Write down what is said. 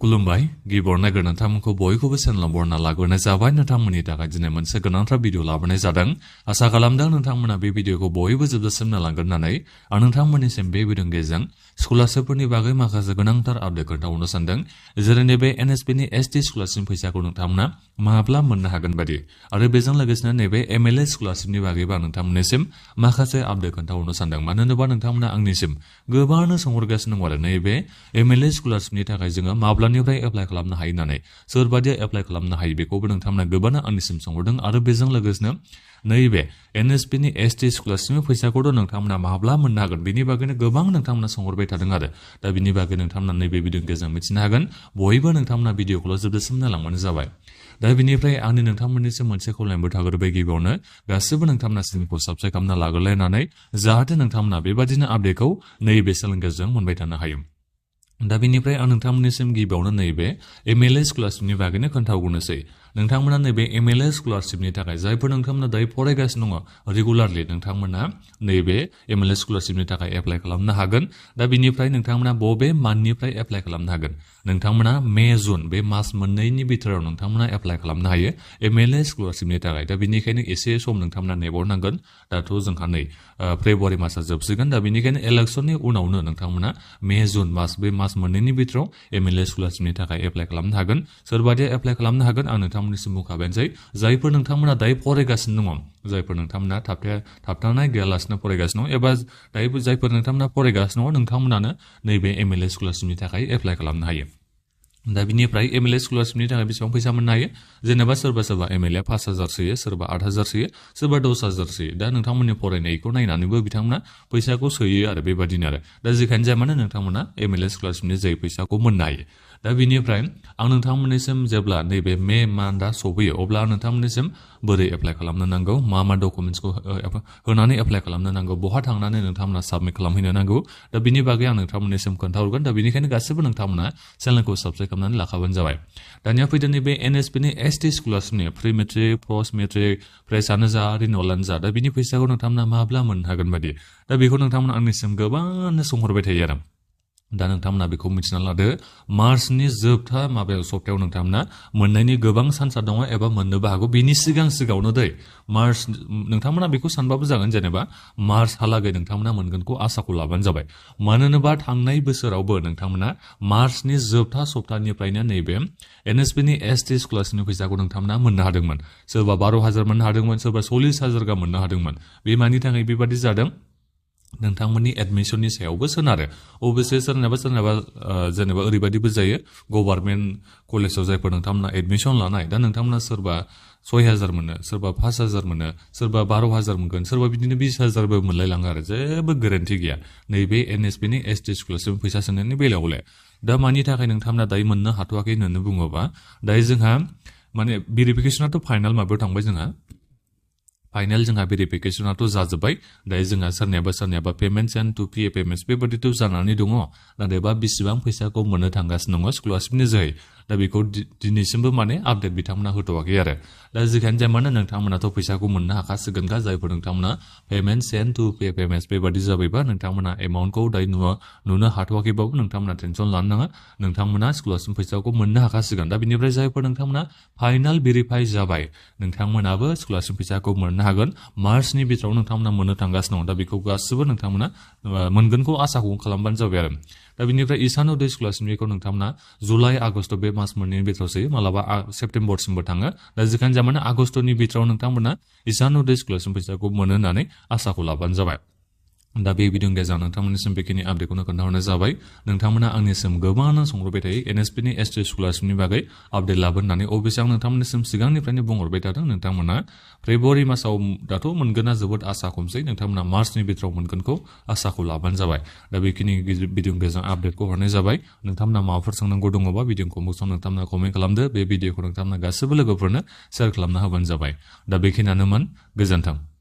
खुलुमबाय गिबियाव नायग्रो नोंथांमोनखौ बयखौबो चेनेलाव बरना लाग्रोनाय जाबाय नोंथांमोननि थाखाय दिनै मोनसे गोनांथार भिडिअ लाबोनाय जादों आसा खालामदों नोंथांमोना बे भिडिअखौ बयबो जोबजासिम नायलांगोन होननानै आं नोंथांमोननिसिम बे भिडिअनि गेजेरजों स्कलारशिपफोरनि बागै माखासे गोनांथार आपडेट खोन्थाहरनो सानदों जेरै नैबे एनएसपि नि एसटि स्कलारशिप फैसाखौ नोंथांमोना माब्ला मोननो हागोन बायदि आरो बेजों लोगोसेनो नैबे एमएलए स्कलारशिपनि बागैबो आं नोंथांमोननिसिम माखासे आपडेट खोन्थाहरनो सानदों मानो होनोबा नोंथांमोना आंनिसिम गोबांनो सोंहरगासिनो दं आरो नैबे एमएलए स्कलारशिपनि थाखाय जोङो माब्लानिफ्राय एप्लाइ खालामनो हायो होननानै सोरबादिया एप्लाइ खालामनो हायो बेखौबो नोंथांमोना गोबांनो आंनिसिम सोंहरदों आरो बेजों लोगोसेनो नैबे एनएसपि नि एसटि स्कलारशिपनि फैसाखौथ' नोंथांमोना माब्ला मोननो हागोन बेनि बागैनो गोबां नोंथांमोना सोंहरबाय थादों आरो दा बिनि बागै नोंथांमोना नैबे भिडिअनि गेजेरजों मिथिनो हागोन बयबो नोंथांमोना भिडिअखौल' जोबजासिम नायलांबानो जाबाय दा बिनिफ्राय आंनि नोंथांमोननिसिम मोनसे खावलायनायबो थाग्रोबाय गिबियावनो गासिबो नोंथांमोना चेनेलखौ साबस्क्राइब खालामना लाग्रोलायनानै जाहाथे नोंथांमोना बेबादिनो आपडेटखौ नैबे चेनेलनि गेजेरजों मोनबाय थानो हायो दा बिनिफ्राय आं नोंथांमोननिसिम गिबियावनो नैबे एमएलए स्कलारशिपनि बागैनो खोन्थाहरनोसै नोंथांमोना नैबे एमएलए स्कलारशिपनि थाखाय जायफोर नोंथांमोना दायो फरायगासिनो दङ रेगुलारलि नोंथांमोना नैबे एमएलए स्कलारशिपनि थाखाय एप्लाइ खालामनो हागोन दा बिनिफ्राय नोंथांमोना बबे मान्थनिफ्राय एप्लाइ खालामनो हागोन नोंथांमोना मे जुन बे मास मोननैनि बिथोराव नोंथांमोना एप्लाइ खालामनो हायो एमएलए स्कलारशिपनि थाखाय दा बिनिखायनो एसे सम नोंथांमोना नेबावनांगोन दाथ' जोंहा नै फेब्रुवारि मासआ जोबसिगोन दा बिनिखायनो इलेक्सननि उनावनो नोंथांमोना मे जुन मास बे मास मोननैनि बिथोराव एमएलए स्कलारशिपनि थाखाय एप्लाइ खालामनो हागोन सोरबादिया एप्लाइ खालामनो हागोन आं नोंथांमोननिसिम बुंखाबायनोसै जायफोर नोंथांमोना दायो फरायगासिनो दङ जायफोर नोंथांमोना थाबथानाय गैयालासिनो फरायगासिनो दङ एबा दायो जायफोर नोंथांमोना फरायगासिनो दङ नोंथांमोनानो नैबे एमएलए स्कलारशिपनि थाखाय एप्लाइ खालामनो हायो दा बिनिफ्राय एमएलए स्कलारशिपनि थाखाय बेसेबां फैसा मोननो हायो जेनेबा सोरबा एमएलए 5,000 सोयो सोरबा 8,000 सोयो सोरबा 10,000 सोयो दा नोंथांमोननि फरायनायखौ नायनानैबो बिथांमोना फैसाखौ सोयो आरो बेबादिनो आरो दा जेखायनो जाया मानो नोंथांमोना एमएलए स्कलारशिपनि जै फैसाखौ मोननो हायो दा बिनिफ्राय आं नोंथांमोननिसिम जेब्ला नैबे मे मान्थआ सफैयो अब्ला आं नोंथांमोननिसिम बोरै एप्लाइ खालामनो नांगौ मा डकुमेन्ट्सखौ होनानै एप्लाइ खालामनो नांगौ बहा थांनानै नोंथांमोना साबमिट खालामहैनो नांगौ दा बिनि बागै आं नोंथांमोननिसिम खोन्थाहरगोन दा बेनिखायनो गासिबो नोंथांमोना चेनेलखौ साबस्क्राइब खालामनानै लाखाबानो जाबाय दानिया फैदो नैबे एनएसपि नि एसटि स्कलारशिपनि प्रि मेट्रिक पस्ट मेट्रिक फ्रेसानो जा रिनिउवेलानो जा दा बिनि फैसाखौ नोंथांमोना माब्ला मोननो हागोन बायदि दा बेखौ नोंथांमोना आंनिसिम गोबांनो सोंहरबाय थायो आरो दा नोंथांमोना बेखौ मिथिना लादो मार्चनि जोबथा सप्तायाव नोंथांमोना मोननायनि गोबां चान्सआ दङ एबा मोननोबो हागौ बिनि सिगाङावनो दै मार्च नोंथांमोना बेखौ सानबाबो जागोन जेनेबा मार्चहालागै नोंथांमोना मोनगोनखौ आसाखौ लाबानो जाबाय मानो होनोबा थांनाय बोसोरावबो नोंथांमोना मार्चनि जोबथा सप्तानिफ्रायनो नैबे एनएसपि नि एसटि स्कलारशिपनि फैसाखौ नोंथांमोना मोननो हादोंमोन सोरबा 12,000 मोननो हादोंमोन सोरबा 40,000 गाहाम मोननो हादोंमोन बे मानि थाखाय बेबादि जादों नोंथांमोननि एडमिशननि सायावबो सोनारो अबयसे सोरनाबा जेनेबा ओरैबायदिबो जायो गभर्नमेन्ट कलेजाव जायफोर नोंथांमोना एडमिशन लानाय दा नोंथांमोना सोरबा 6,000 मोनो सोरबा 5,000 मोनो सोरबा 12,000 मोनगोन सोरबा बिदिनो 20,000बो मोनलायलाङो आरो जेबो गेरेन्टि गैया नैबे एनएसपि नि एसटि स्कलारशिप फैसा सोनायनि बेलायावलाय दा मानि थाखाय नोंथांमोना दायो मोननो हाथ'वाखै होननानै बुङोबा दायो जोंहा माने भेरिफिकेसनाथ' फाइनाल माबायाव थांबाय जोंहा फाइनाल जोंहा भेरिफिकेसनाथ' जाजोब्बाय दायो जोंहा सोरनियाबा payments and to P payments बेबादिथ' जानानै दङ नाथायबा बेसेबां फैसाखौ मोननो थांगासिनो दङ स्कलारशिपनि जोहै दा बेखौ दिनैसिमबो माने आपडेट बिथांमोना होथ'वाखै आरो दा जेखायनो जाया मानो नोंथांमोनाथ' फैसाखौ मोननो हाखासिगोनखा जायफोर नोंथांमोना payments and to pay payments बेबादि जाबायबा नोंथांमोना एमाउन्टखौ दायो नुनो हाथ'वाखैबाबो नोंथांमोना टेनसन लानो नाङा नोंथांमोना स्कलारशिप फैसाखौ मोननो हाखासिगोन दा बिनिफ्राय जायफोर नोंथांमोना फाइनाल भेरिफाइ जाबाय नोंथांमोनाबो स्कलारशिप फैसाखौ मोननो हागोन मार्चनि बिथोराव नोंथांमोना मोननो थांगासिनो दं दा बेखौ गासिबो नोंथांमोना मोनगोनखौ आसाखौ खालामबानो जाबाय आरो दा बिनिफ्राय इसान उदय स्कलारशिपनिखौ नोंथांमोना जुलाइ आगस्ट बे मास मोननैनि बिथोराव सोयो मालाबा सेप्तेम्बरसिमबो थाङो दा जेखायनो जाया मानो आगस्टनि बिथोराव नोंथांमोना इसान उदय स्कलारशिप फैसाखौ मोनो होननानै आसाखौ लाबानो जाबाय दा बे भिडिअनि गेजेराव नोंथांमोननिसिम बेखिनि आपडेटखौनो खोन्थाहरनाय जाबाय नोंथांमोना आंनिसिम गोबाङानो सोंहरबाय थायो एनएसपि नि एसटि स्कलारशिपनि बागै आपडेट लाबोन होननानै अबयसे आं नोंथांमोननिसिम सिगांनिफ्रायनो बुंहरबाय थादों नोंथांमोना फेब्रुवारि मासाव दाथ' मोनगोना जोबोद आसा खमसै नोंथांमोना मार्चनि बिथोराव मोनगोनखौ आसाखौ लाबानो जाबाय दा बेखिनि भिडिअनि गेजेराव आपडेटखौ हरनाय जाबाय नोंथांमोना माबाफोर सोंनांगौ दङबा भिडिअखौ मुक्सआव नोंथांमोना कमेन्ट खालामदो बे भिडिअखौ नोंथांमोना गासिबो लोगोफोरनो शेयार खालामना होबानो जाबाय दा बेखिनियानोमोन गोजोन्थों